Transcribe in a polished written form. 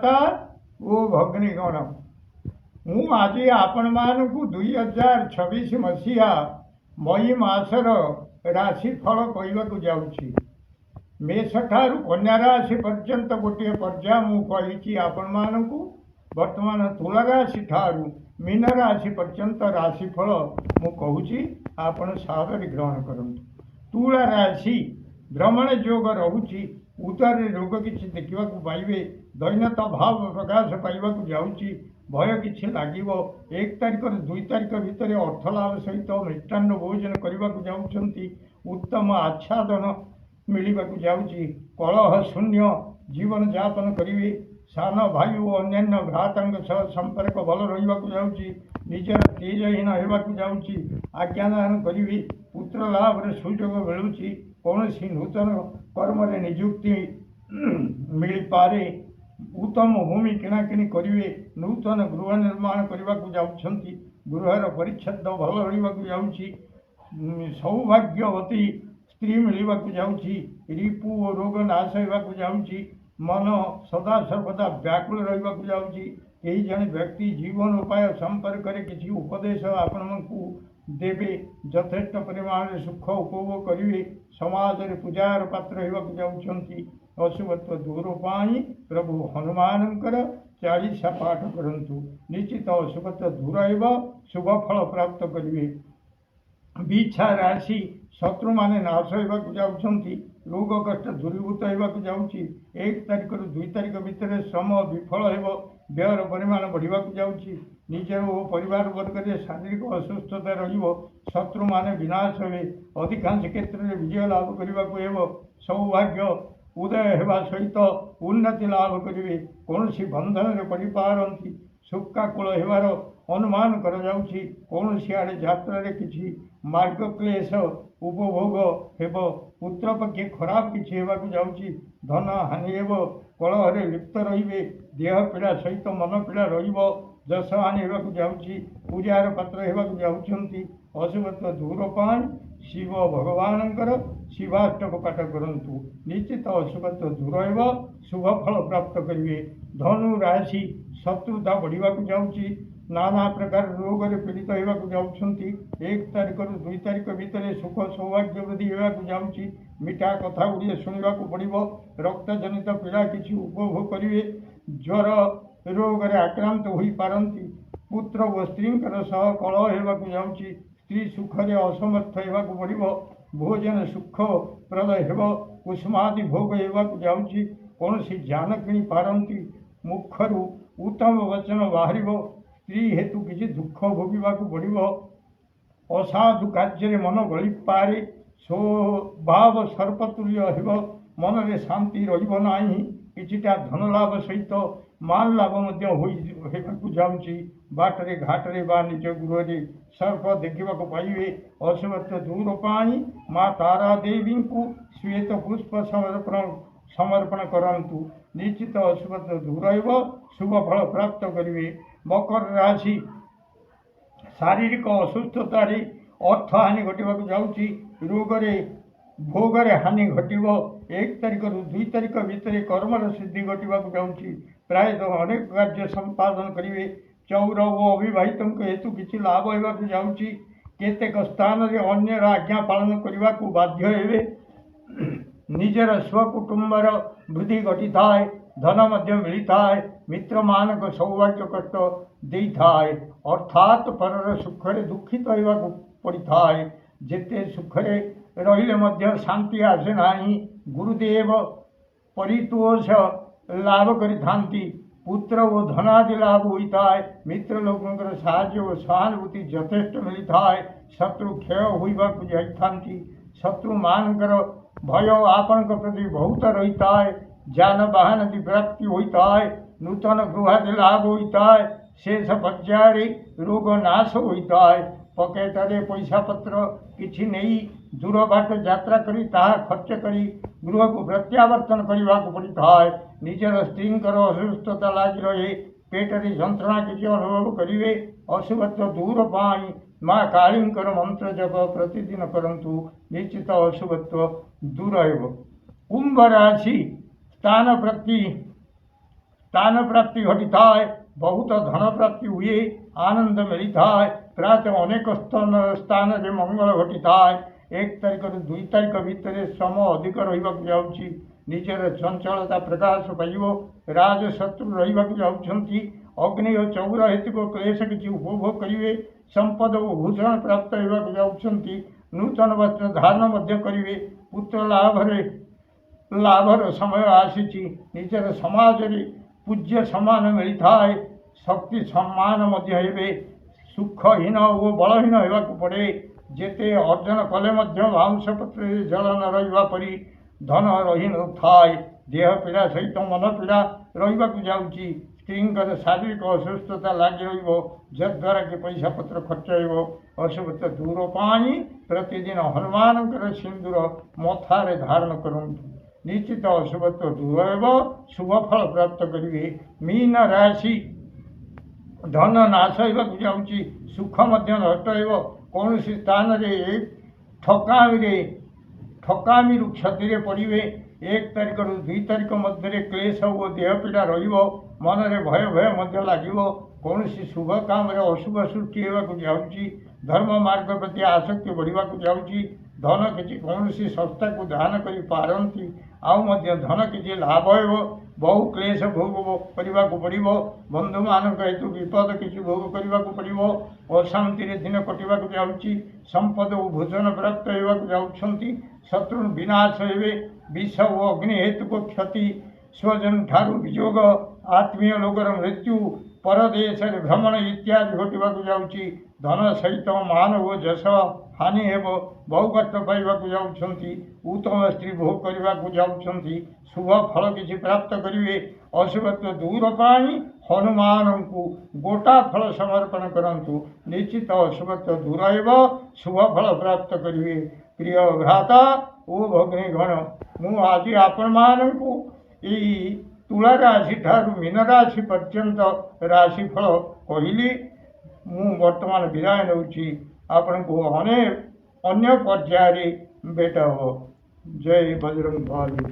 ଭ୍ରାତା ଓ ଭଗ୍ନୀଗଣ, ମୁଁ ଆଜି ଆପଣମାନଙ୍କୁ 2026 ମସିହା ମଇ ମାସର ରାଶିଫଳ କହିବାକୁ ଯାଉଛି। ମେଷଠାରୁ କନ୍ୟା ରାଶି ପର୍ଯ୍ୟନ୍ତ ଗୋଟିଏ ପର୍ଯ୍ୟାୟ ମୁଁ କହିଛି ଆପଣମାନଙ୍କୁ। ବର୍ତ୍ତମାନ ତୁଳା ରାଶି ଠାରୁ ମୀନ ରାଶି ପର୍ଯ୍ୟନ୍ତ ରାଶିଫଳ ମୁଁ କହୁଛି, ଆପଣ ସାଦରେ ଗ୍ରହଣ କରନ୍ତୁ। ତୁଳା ରାଶି, ଭ୍ରମଣ ଯୋଗ ରହୁଛି। ଉଦରରେ ରୋଗ କିଛି ଦେଖିବାକୁ ପାଇବେ। ଦୈନ୍ୟତା ଭାବ ପ୍ରକାଶ ପାଇବାକୁ ଯାଉଛି। ଭୟ କିଛି ଲାଗିବ। 1 ତାରିଖରୁ 2 ତାରିଖ ଭିତରେ ଅର୍ଥ ଲାଭ ସହିତ ମିଷ୍ଟାନ୍ନ ଭୋଜନ କରିବାକୁ ଯାଉଛନ୍ତି। ଉତ୍ତମ ଆଚ୍ଛାଦନ ମିଳିବାକୁ ଯାଉଛି। କଳହ ଶୂନ୍ୟ ଜୀବନଯାପନ କରିବେ। ସାନ ଭାଇ ଓ ଅନ୍ୟାନ୍ୟ ଭ୍ରାତାଙ୍କ ସହ ସମ୍ପର୍କ ଭଲ ରହିବାକୁ ଯାଉଛି। ନିଜର ତେଜହୀନ ହେବାକୁ ଯାଉଛି। ଆଜ୍ଞାଦାନ କରିବେ। ପୁତ୍ର ଲାଭରେ ସୁଯୋଗ ମିଳୁଛି। କୌଣସି ନୂତନ କର୍ମରେ ନିଯୁକ୍ତି ମିଳିପାରେ। ଉତ୍ତମ ଭୂମି କିଣାକିଣି କରିବେ। ନୂତନ ଗୃହ ନିର୍ମାଣ କରିବାକୁ ଯାଉଛନ୍ତି। ଗୃହର ପରିଚ୍ଛଦ ଭଲ ରହିବାକୁ ଯାଉଛି। ସୌଭାଗ୍ୟବତୀ ସ୍ତ୍ରୀ ମିଳିବାକୁ ଯାଉଛି। ରିପୁ ଓ ରୋଗ ନାଶ ହେବାକୁ ଯାଉଛି। ମନ ସଦା ସର୍ବଦା ବ୍ୟାକୁଳ ରହିବାକୁ ଯାଉଛି। କେହି ଜଣେ ବ୍ୟକ୍ତି ଜୀବନ ଉପାୟ ସମ୍ପର୍କରେ କିଛି ଉପଦେଶ ଆପଣଙ୍କୁ ଦେବେ। ଯଥେଷ୍ଟ ପରିମାଣରେ ସୁଖ ଉପଭୋଗ କରିବେ। ସମାଜରେ ପୂଜାର ପାତ୍ର ହେବାକୁ ଯାଉଛନ୍ତି। ଅଶୁଭତ୍ୱ ଦୂର ପାଇଁ ପ୍ରଭୁ ହନୁମାନଙ୍କର ଚାଳିଶା ପାଠ କରନ୍ତୁ। ନିଶ୍ଚିତ ଅଶୁଭତ୍ୱ ଦୂର ହେବ, ଶୁଭ ଫଳ ପ୍ରାପ୍ତ କରିବେ। ବିଛା ରାଶି, ଶତ୍ରୁମାନେ ନାଶ ହେବାକୁ ଯାଉଛନ୍ତି। ରୋଗ କଷ୍ଟ ଦୂରୀଭୂତ ହେବାକୁ ଯାଉଛି। 1 ତାରିଖରୁ 2 ତାରିଖ ଭିତରେ ଶ୍ରମ ବିଫଳ ହେବ। ବ୍ୟୟର ପରିମାଣ ବଢ଼ିବାକୁ ଯାଉଛି। ନିଜର ଓ ପରିବାର ବର୍ଗରେ ଶାରୀରିକ ଅସୁସ୍ଥତା ରହିବ। ଶତ୍ରୁମାନେ ବିନାଶ ହେବେ। ଅଧିକାଂଶ କ୍ଷେତ୍ରରେ ବିଜୟ ଲାଭ କରିବାକୁ ହେବ। ସୌଭାଗ୍ୟ ଉଦୟ ହେବା ସହିତ ଉନ୍ନତି ଲାଭ କରିବେ। କୌଣସି ବନ୍ଧନରେ ପଡ଼ିପାରନ୍ତି। ଶୋକାକୁଳ ହେବାର ଅନୁମାନ କରାଯାଉଛି। କୌଣସି ଆଡ଼େ ଯାତ୍ରାରେ କିଛି ମାର୍ଗ କ୍ଲେଶ ଉପଭୋଗ ହେବ। ପୁତ୍ର ପକ୍ଷେ ଖରାପ କିଛି ହେବାକୁ ଯାଉଛି। ଧନ ହାନି ହେବ। କଳହରେ ଲିପ୍ତ ରହିବେ। ଦେହ ପୀଡ଼ା ସହିତ ମନ ପୀଡ଼ା ରହିବ। ଯଶ ହାନି ହେବାକୁ ଯାଉଛି। ପୂଜାର ପାତ୍ର ହେବାକୁ ଯାଉଛନ୍ତି। ଅଶୁଭତ୍ୱ ଦୂର ପାଇଁ ଶିବ ଭଗବାନଙ୍କର ଶିବାଷ୍ଟକ ପାଠ କରନ୍ତୁ। ନିଶ୍ଚିତ ଅଶୁଭତ୍ୱ ଦୂର ହେବ, ଶୁଭ ଫଳ ପ୍ରାପ୍ତ କରିବେ। ଧନୁ ରାଶି, ଶତ୍ରୁତା ବଢ଼ିବାକୁ ଯାଉଛି। ନାନା ପ୍ରକାର ରୋଗରେ ପୀଡ଼ିତ ହେବାକୁ ଯାଉଛନ୍ତି। 1 ତାରିଖରୁ 2 ତାରିଖ ଭିତରେ ସୁଖ ସୌଭାଗ୍ୟ ବୃଦ୍ଧି ହେବାକୁ ଯାଉଛି। ମିଠା କଥା ଗୁଡ଼ିଏ ଶୁଣିବାକୁ ପଡ଼ିବ। ରକ୍ତଜନିତ ପୀଡ଼ା କିଛି ଉପଭୋଗ କରିବେ। ଜ୍ୱର ରୋଗରେ ଆକ୍ରାନ୍ତ ହୋଇପାରନ୍ତି। ପୁତ୍ର ଓ ସ୍ତ୍ରୀଙ୍କର ସହ କଳହ ହେବାକୁ ଯାଉଛି। ସ୍ତ୍ରୀ ସୁଖରେ ଅସମର୍ଥ ହେବାକୁ ପଡ଼ିବ। ଭୋଜନ ସୁଖପ୍ରଦ ହେବ। କୁସୁମାଦି ଭୋଗ ହେବାକୁ ଯାଉଛି। କୌଣସି ଯାନ କିଣି ପାରନ୍ତି। ମୁଖରୁ ଉତ୍ତମ ବଚନ ବାହାରିବ। ସ୍ତ୍ରୀ ହେତୁ କିଛି ଦୁଃଖ ଭୋଗିବାକୁ ପଡ଼ିବ। ଅସାଧୁ କାର୍ଯ୍ୟରେ ମନ ଗଳିପାରେ। ସ୍ୱଭାବ ସର୍ପତୁଲ୍ୟ ହେବ। ମନରେ ଶାନ୍ତି ରହିବ ନାହିଁ। କିଛିଟା ଧନ ଲାଭ ସହିତ ମାନ ଲାଭ ମଧ୍ୟ ହୋଇ ହେବାକୁ ଯାଉଛି। ବାଟରେ ଘାଟରେ ବା ନିଜ ଗୃହରେ ସର୍ପ ଦେଖିବାକୁ ପାଇବେ। ଅଶୁଭତ୍ୱ ଦୂର ପାଇଁ ମା ତାରା ଦେବୀଙ୍କୁ ଶ୍ୱେତ ପୁଷ୍ପ ସମର୍ପଣ କରନ୍ତୁ। ନିଶ୍ଚିତ ଅଶୁଭତ୍ୱ ଦୂର ହେବ, ଶୁଭ ଫଳ ପ୍ରାପ୍ତ କରିବେ। ମକର ରାଶି, ଶାରୀରିକ ଅସୁସ୍ଥତାରେ ଅର୍ଥ ହାନି ଘଟିବାକୁ ଯାଉଛି। ରୋଗରେ ଭୋଗରେ ହାନି ଘଟିବ। 1 ତାରିଖରୁ 2 ତାରିଖ ଭିତରେ କର୍ମର ସିଦ୍ଧି ଘଟିବାକୁ ଯାଉଛି। ପ୍ରାୟତଃ ଅନେକ କାର୍ଯ୍ୟ ସମ୍ପାଦନ କରିବେ। ଚୌର ଓ ଅବିବାହିତଙ୍କ ହେତୁ କିଛି ଲାଭ ହେବାକୁ ଯାଉଛି। କେତେକ ସ୍ଥାନରେ ଅନ୍ୟର ଆଜ୍ଞା ପାଳନ କରିବାକୁ ବାଧ୍ୟ ହେବେ। ନିଜର ସ୍ୱକୁଟୁମ୍ବର ବୃଦ୍ଧି ଘଟିଥାଏ। ଧନ ମଧ୍ୟ ମିଳିଥାଏ। ମିତ୍ରମାନଙ୍କ ସୌଭାଗ୍ୟ କଷ୍ଟ ଦେଇଥାଏ, ଅର୍ଥାତ୍ ପରର ସୁଖରେ ଦୁଃଖିତ ହେବାକୁ ପଡ଼ିଥାଏ। ଯେତେ ସୁଖରେ ରହିଲେ ମଧ୍ୟ ଶାନ୍ତି ଆସେ ନାହିଁ। ଗୁରୁଦେବ ପରିତୋଷ ଲାଭ କରିଥାନ୍ତି। ପୁତ୍ର ଓ ଧନାଦି ଲାଭ ହୋଇଥାଏ। ମିତ୍ର ଲୋକଙ୍କର ସାହାଯ୍ୟ ଓ ସହାନୁଭୂତି ଯଥେଷ୍ଟ ମିଳିଥାଏ। ଶତ୍ରୁ କ୍ଷୟ ହୋଇବାକୁ ଯାଇଥାନ୍ତି। ଶତ୍ରୁମାନଙ୍କର ଭୟ ଆପଣଙ୍କ ପ୍ରତି ବହୁତ ରହିଥାଏ। ଯାନବାହନ ଆଦି ପ୍ରାପ୍ତି ହୋଇଥାଏ। ନୂତନ ଗୃହାଦି ଲାଭ ହୋଇଥାଏ। ଶେଷ ପର୍ଯ୍ୟାୟରେ ରୋଗ ନାଶ ହୋଇଥାଏ। ପକେଟରେ ପଇସା ପତ୍ର କିଛି ନେଇ ଦୂର ବାଟ ଯାତ୍ରା କରି ତାହା ଖର୍ଚ୍ଚ କରି ଗୃହକୁ ପ୍ରତ୍ୟାବର୍ତ୍ତନ କରିବାକୁ ପଡ଼ିଥାଏ। ନିଜର ସ୍ତ୍ରୀଙ୍କର ଅସୁସ୍ଥତା ଲାଗି ରହେ। ପେଟରେ ଯନ୍ତ୍ରଣା କିଛି ଅନୁଭବ କରିବେ। ଅଶୁଭତ୍ୱ ଦୂର ପାଇଁ ମା କାଳୀଙ୍କର ମନ୍ତ୍ର ଜପ ପ୍ରତିଦିନ କରନ୍ତୁ। ନିଶ୍ଚିତ ଅଶୁଭତ୍ୱ ଦୂର ହେବ। କୁମ୍ଭ ରାଶି, ସ୍ଥାନ ପ୍ରତି ସ୍ଥାନ ପ୍ରାପ୍ତି ଘଟିଥାଏ। ବହୁତ ଧନ ପ୍ରାପ୍ତି ହୁଏ, ଆନନ୍ଦ ମିଳିଥାଏ। ପ୍ରାୟତଃ ଅନେକ ସ୍ଥାନରେ ମଙ୍ଗଳ ଘଟିଥାଏ। 1 ତାରିଖରୁ 2 ତାରିଖ ଭିତରେ ଶ୍ରମ ଅଧିକ ରହିବାକୁ ଯାଉଛି। ନିଜର ଚଞ୍ଚଳତା ପ୍ରକାଶ ପାଇବ। ରାଜଶତ୍ରୁ ରହିବାକୁ ଯାଉଛନ୍ତି। ଅଗ୍ନି ଓ ଚୌର ହେତୁକ କ୍ଲେଶ କିଛି ଉପଭୋଗ କରିବେ। ସମ୍ପଦ ଓ ଭୂଷଣ ପ୍ରାପ୍ତ ହେବାକୁ ଯାଉଛନ୍ତି। ନୂତନ ବସ୍ତ୍ର ଧାରଣ ମଧ୍ୟ କରିବେ। ପୁତ୍ର ଲାଭର ସମୟ ଆସିଛି। ନିଜର ସମାଜରେ ପୂଜ୍ୟ ସମ୍ମାନ ମିଳିଥାଏ। ଶକ୍ତି ସମ୍ମାନ ମଧ୍ୟ ହେବେ। ସୁଖହୀନ ଓ ବଳହୀନ ହେବାକୁ ପଡ଼େ। ଯେତେ ଅର୍ଜନ କଲେ ମଧ୍ୟ ବାଉଁଶ ପତ୍ରରେ ଜଳ ନ ରହିବା ପରି ଧନ ରହି ନଥାଏ। ଦେହ ପୀଡ଼ା ସହିତ ମନ ପୀଡ଼ା ରହିବାକୁ ଯାଉଛି। ସ୍ତ୍ରୀଙ୍କର ଶାରୀରିକ ଅସୁସ୍ଥତା ଲାଗି ରହିବ, ଯଦ୍ୱାରା କି ପଇସା ପତ୍ର ଖର୍ଚ୍ଚ ହେବ। ଅଶୁଭତ୍ୱ ଦୂର ପାଇଁ ପ୍ରତିଦିନ ହନୁମାନଙ୍କର ସିନ୍ଦୁର ମଥାରେ ଧାରଣ କରନ୍ତୁ। ନିଶ୍ଚିତ ଅଶୁଭତ୍ୱ ଦୂର ହେବ, ଶୁଭ ଫଳ ପ୍ରାପ୍ତ କରିବେ। ମୀନ ରାଶି, ଧନ ନାଶ ହେବାକୁ ଯାଉଛି। ସୁଖ ମଧ୍ୟ ନଷ୍ଟ ହେବ। କୌଣସି ସ୍ଥାନରେ ଠକାମିରୁ କ୍ଷତିରେ ପଡ଼ିବେ। 1 ତାରିଖରୁ 2 ତାରିଖ ମଧ୍ୟରେ କ୍ଲେଶ ଓ ଦେହ ପୀଡ଼ା ରହିବ। ମନରେ ଭୟ ଭୟ ମଧ୍ୟ ଲାଗିବ। କୌଣସି ଶୁଭ କାମରେ ଅଶୁଭ ସୃଷ୍ଟି ହେବାକୁ ଯାଉଛି। ଧର୍ମ ମାର୍ଗ ପ୍ରତି ଆସକ୍ତି ବଢ଼ିବାକୁ ଯାଉଛି। ଧନ କିଛି କୌଣସି ସଂସ୍ଥାକୁ ଦାନ କରିପାରନ୍ତି। ଆଉ ମଧ୍ୟ ଧନ କିଛି ଲାଭ ହେବ। ବହୁ କ୍ଲେଶ ଭୋଗ କରିବାକୁ ପଡ଼ିବ। ବନ୍ଧୁମାନଙ୍କ ହେତୁ ବିପଦ କିଛି ଭୋଗ କରିବାକୁ ପଡ଼ିବ। ଅଶାନ୍ତିରେ ଦିନ କଟିବାକୁ ଯାଉଛି। ସମ୍ପଦ ଓ ଭୂଷଣ ପ୍ରାପ୍ତ ହେବାକୁ ଯାଉଛନ୍ତି। ଶତ୍ରୁ ବିନାଶ ହେବେ। ବିଷ ଓ ଅଗ୍ନି ହେତୁକ କ୍ଷତି, ସ୍ୱଜନ ଠାରୁ ବିଯୋଗ, ଆତ୍ମୀୟ ଲୋକର ମୃତ୍ୟୁ, ପରଦେଶରେ ଭ୍ରମଣ ଇତ୍ୟାଦି ଘଟିବାକୁ ଯାଉଛି। ଧନ ସହିତ ମାନ ଓ ଯଶ ହାନି ହେବ। ବହୁ କଷ୍ଟ ପାଇବାକୁ ଯାଉଛନ୍ତି। ଉତ୍ତମ ସ୍ତ୍ରୀ ଭୋଗ କରିବାକୁ ଯାଉଛନ୍ତି। ଶୁଭ ଫଳ କିଛି ପ୍ରାପ୍ତ କରିବେ। ଅଶୁଭତ୍ୱ ଦୂର ପାଇଁ ହନୁମାନଙ୍କୁ ଗୋଟା ଫଳ ସମର୍ପଣ କରନ୍ତୁ। ନିଶ୍ଚିତ ଅଶୁଭତ୍ୱ ଦୂର ହେବ, ଶୁଭ ଫଳ ପ୍ରାପ୍ତ କରିବେ। ପ୍ରିୟ ଭ୍ରାତା ଓ ଭଗ୍ନୀଗଣ, ମୁଁ ଆଜି ଆପଣମାନଙ୍କୁ ଏଇ ତୁଳା ରାଶି ଠାରୁ ମୀନ ରାଶି ପର୍ଯ୍ୟନ୍ତ ରାଶିଫଳ କହିଲି। ମୁଁ ବର୍ତ୍ତମାନ ବିଦାୟ ନେଉଛି। ଆପଣଙ୍କୁ ଅନେକ ଅନ୍ୟ ପର୍ଯ୍ୟାୟରେ ଭେଟ ହେବ। ଜୟ ବଜରଙ୍ଗ ବଲି।